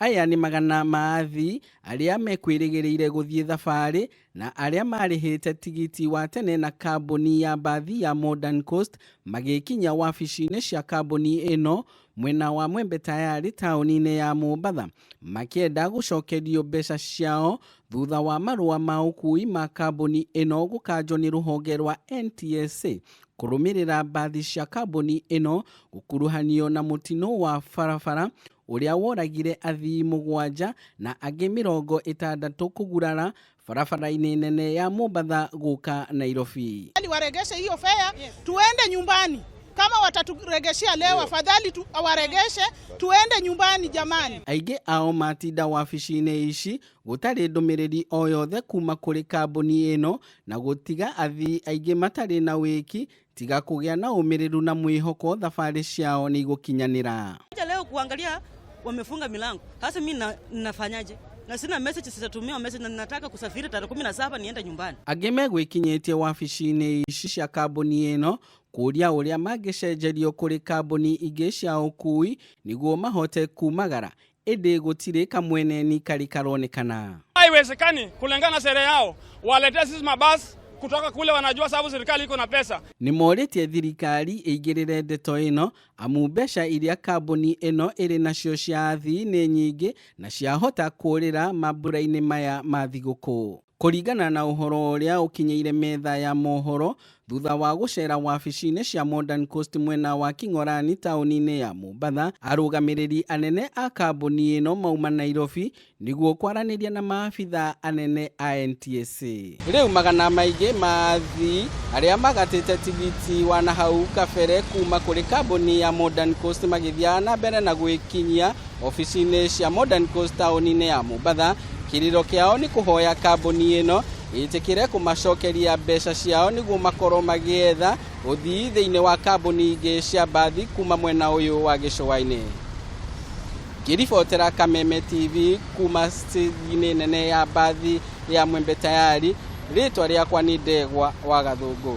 Aya nĩ magana ma athii arĩa mekwĩrĩgĩrĩire gũthiĩ thabarĩ na arĩa marĩhĩte tigiti wa tene na kambuni ya mbathi ya Modern Coast magĩkinya wabici-inĩ cia kambuni ĩno mwena wa Mwembe Tayari taũni-inĩ ya Mombatha makĩenda gũcokerio mbeca ciao thutha wa marũa ma ũkui ma kambuni ĩno gũkanjwo nĩ rũhonge rwa NTSA kũrũmĩrĩra mbathi cia kambuni ĩno gũkuruhanio na mũtino wa barabara ũrĩa woragire athii mũgwanja na angĩ 60 kũgurara barabara-inĩ nene ya Mombatha gũka Nairobi. Waregeshe hiyo fare, yes. Tuende nyumbani. Kama wataturegeshea leo, afadhali tu, waregeshe tuende nyumbani jamani. Aingĩ ao matinda wabici-inĩ ici gũtarĩ ndũmĩrĩri o yothe kuma kũrĩ kambuni ĩno na gũtiga athii aingĩ matarĩ na wĩki tiga kũgĩa na ũmĩrĩru na mwĩhoko thabarĩ ciao nĩ igũkinyanĩra. Leo kuangalia wamefunga milango. Sasa mimi nafanyaje? Na sina message, sitatumia message na nataka kusafiri tarehe 17 niende nyumbani. Angĩ megwĩkinyĩtie wabici-inĩ ici cia kambuni ĩno kũria ũrĩa mangĩcenjerio kũrĩ kambuni ingĩ cia ũkui nĩguo mahote kumagara ĩndĩ gũtirĩ kamweneni karĩ karonekana. Haiwezekani kulingana na sheria yao waletee sisi mabasi kutoka kule, wanajua sababu serikali iko na pesa. Nĩ morĩtie thirikari ĩingĩrĩre ndeto ĩno amu mbeca iria kambuni ĩno ĩrĩ nacio cia athii nĩ nyingĩ na ciahota kũrĩra mambura-inĩ maya ma thigũkũ. Kũringana na ũhoro ũrĩa ũkinyĩire metha ya mohoro thutha wa gũcera wabici-inĩ cia Modern Coast mwena wa King'orani taũni-inĩ ya Mombatha, arũgamĩrĩri anene a kambuni ĩno mauma Nairobi nĩguo kwaranĩria na maabitha anene a NTSA. Rĩu magana maingĩ ma athii arĩa magatĩte tigiti wa nahau kabere kuma kũrĩ kambuni ya Modern Coast magĩthiaga na mbere na gwĩkinyia obici-inĩ cia Modern Coast taũni-inĩ ya Mombatha. Kĩrĩro kĩao nĩ kũhoya kambuni ĩno ĩtĩkĩre kũmacokeria mbeca ciao nĩguo makorwo magĩetha ũthii thĩinĩ wa kambuni ingĩ cia mbathi kuma mwena ũyũ wa gĩcũa-inĩ. Ngĩribotera Kameme TV kuma stage-inĩ nene ya mbathi ya Mwembe Tayari, rĩtwa rĩakwa nĩ Ndegwa wa Gathũngũ.